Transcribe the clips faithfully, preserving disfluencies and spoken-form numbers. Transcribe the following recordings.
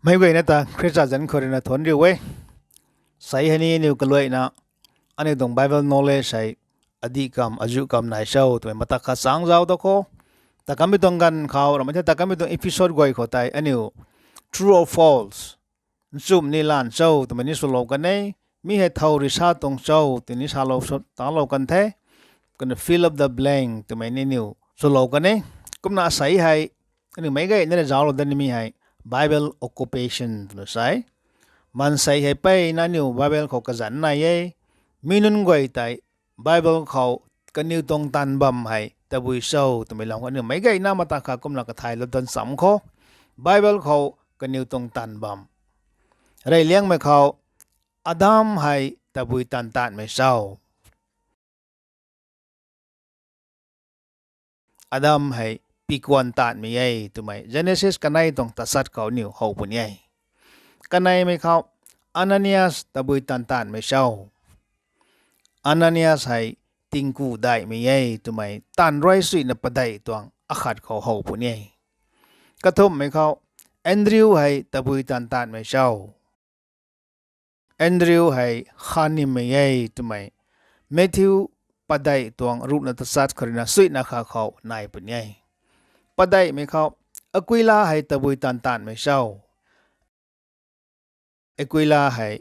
Meic guayna ta Khrista zanc khou rui na thuanc riu e. Sei hei ni aniu kaluaina, aniu tuang Bible knowledge hei adih kam, azuh kam nai cho twmei mata khat chang zauc ta kho. Ta kamei tuang ganv khou, ramei the ta kamei tuang episode guay khou tei aniu true or false, nchumh ni lan cho twmei ni swlou kan e, mi hei thow rui sa tuang cho twmei ni salou, talou kan the. Kumna fill up the blank twmei ni aniu swlou kan e. Kumna asei hei aniu meic guayna rui zauclou dat nimei hei Bible occupation twna sa e. Maansei hei mpeyna aniu Bible khou kazanc nai e. Mi nunc guay tei Bible khou kaniw tuang taanv bam hei tabui cho twmei lam khou aniu meic guayna mata khat kumna kathaylou tan cham kho. Bible khou kaniw tuang taanv bam, reyliangmei khou Adam hei tabui taanv taanvmei cho? Adam hei pikuan taanvmei e twmei Genesis kanei tuang tachat khou aniu how puni e. Kaneimei khou Ananias tabui taanv taanvmei cho? Ananias hei tingku daihmei e twmei taanv rui suina padeih tuang akhat khou how puni e. Kathumhmei khou Andrew hei tabui taanv taanvmei cho? Andrew hei khanimei e twmei Matthew padeih tuang ruhna tachat khou rui na suina khat khou nai puni e. Padeihmei khou Aquila hei tabui taanv taanvmei cho? Aquila hei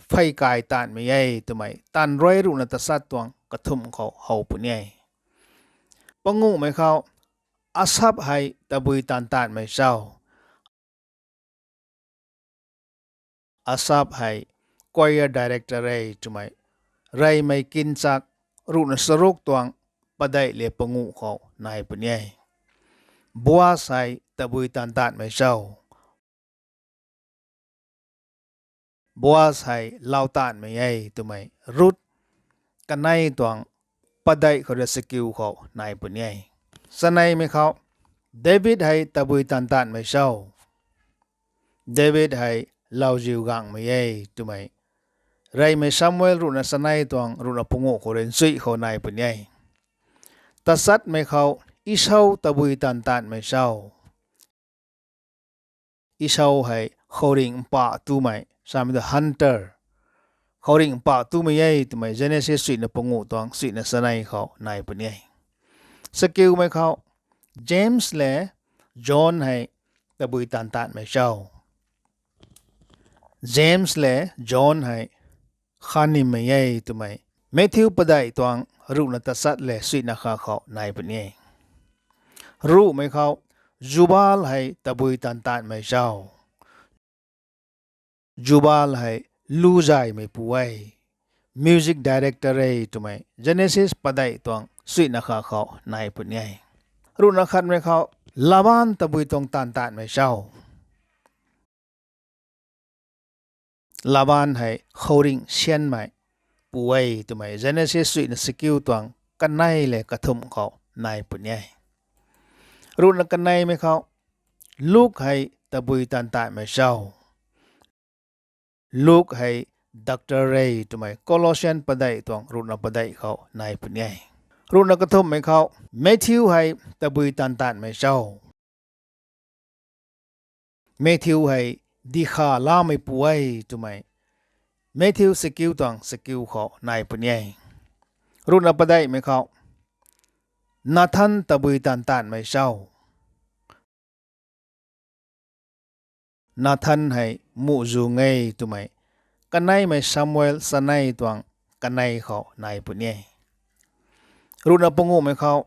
pheykai taanvmei e twmei taanv rui ruhna tachat tuang kathumh khou how puni e. Panguhmei khou Asaph hei tabui taanv taanvmei cho? Asaph hei choir director e twmei reymei kinchak ruhna charuk tuang padeih le panguh khou nai puni e. Boaz hei tabui taanv taanvmei cho? Boaz hei lau taanvmei e twmei Ruth kanei tuang padeih khou rui chakiu khou nai puni e. Chaneimei khou David hei tabui taanv taanvmei cho? David hei lauziu gangmei e twmei reymei Samuel ruhna chanei tuang ruhna panguh khou rui nchuih khou nai puni e. Tachatmei khou Esau tabui taanv taanvmei cho? Esau hei khouringh mpah tumei, samei tu hunter, khouringh mpah tumei e twmei Genesis suina panguh tuang suina chanei khou nai puni e. Chakiumei khou James le John hei tabui taanv taanvmei cho? James le John hei khanimei e twmei Matthew padeih tuang ruhna tachat le suina khat khou nai puni e. Ruhmei khou Jubal hei tabui taanv taanvmei cho? Jubal hei luzaymeipu e, music director e twmei Genesis padeih tuang suina khat khou nai puni e. Ruhna khatmei khou Laban tabui tuang taanv taanvmei cho? Laban hei khouringh sianmei pu e twmei Genesis suina chakiu tuang kanei le kathumh khou nai puni e. Ruhna kaneimei khou Luk hei tabui taanv taanvmei cho? Luk hei doctor e twmei Colossian padeih tuang ruhna padeih khou nai puni e. Ruhna kathumhmei khou Matthew hei tabui taanv taanvmei cho? Matthew hei dikha lameipu e twmei Matthew chakiu tuang chakiu khou nai puni e. Ruhna padeihmei khou Nathan tabui taanv taanvmei cho? Nathan hei muhzwng e twmei kaneimei Samuel chanei tuang kanei khou nai puni e. Ruhna panguhmei khou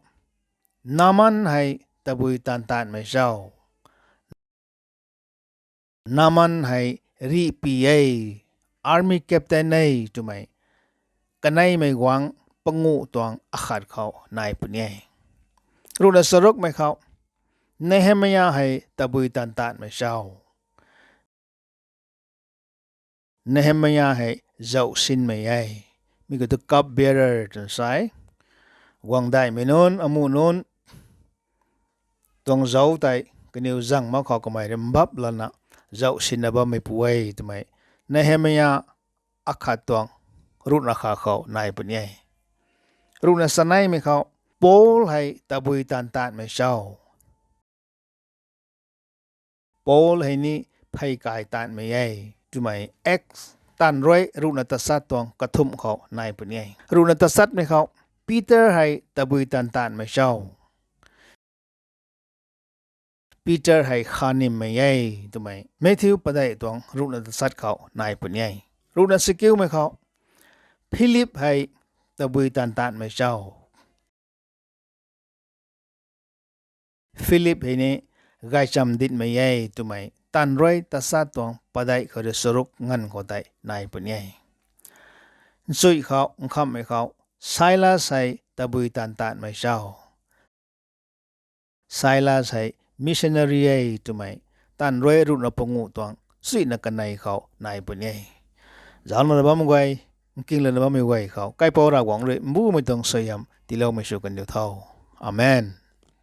Naaman hei tabui taanv taanvmei cho? Naaman hei rihpy e, army captain e twmei kaneimei guangc panguh tuang akhat khou nai puni e. Ruhna charukmei khou Nehemia hei tabui taanv taanvmei cho? Nehemia hei zauhsinmei e, mi khou tu cup bearer twna sa e. Guangdaihmei nunc, amuh nunc tuang zauc tei kaniw zang mak khou kamei rui mbap lana zauhsinna bammeipu e twmei Nehemia akhat tuang ruhna khat khou nai puni e. Ruhna chaneimei khou Paul hei tabui taanv taanvmei cho? Paul hei ni phey kai taanvmei e twmei Acts taanv rui ruhna tachat tuang kathumh khou nai puni e. Ruhna tachatmei khou Peter hei tabui taanv taanvmei cho? Peter hei kha nymmei e twmei Matthew padeih tuang ruhna tachat khou nai puni e. Ruhna sikiumei khou Philip hei tabui taanv taanvmei cho? Philip hei ni gaychamv ditmei e twmei taanv rui tachat tuang padeih khou rui charuk nganv khou tei nai puni e. Nchui khou nkhamhmei khou Silas hei tabui taanv taanvmei cho? Silas hei missionary e twmei taanv rui ruhna panguh tuang chuina kanei khou nai puni e. Zauclana bam guay, nkinglana bammei guay khou kaipouc Ravguangc rui mbumei tuang suaihiam tiiloumei sw kandiu tho. Amen.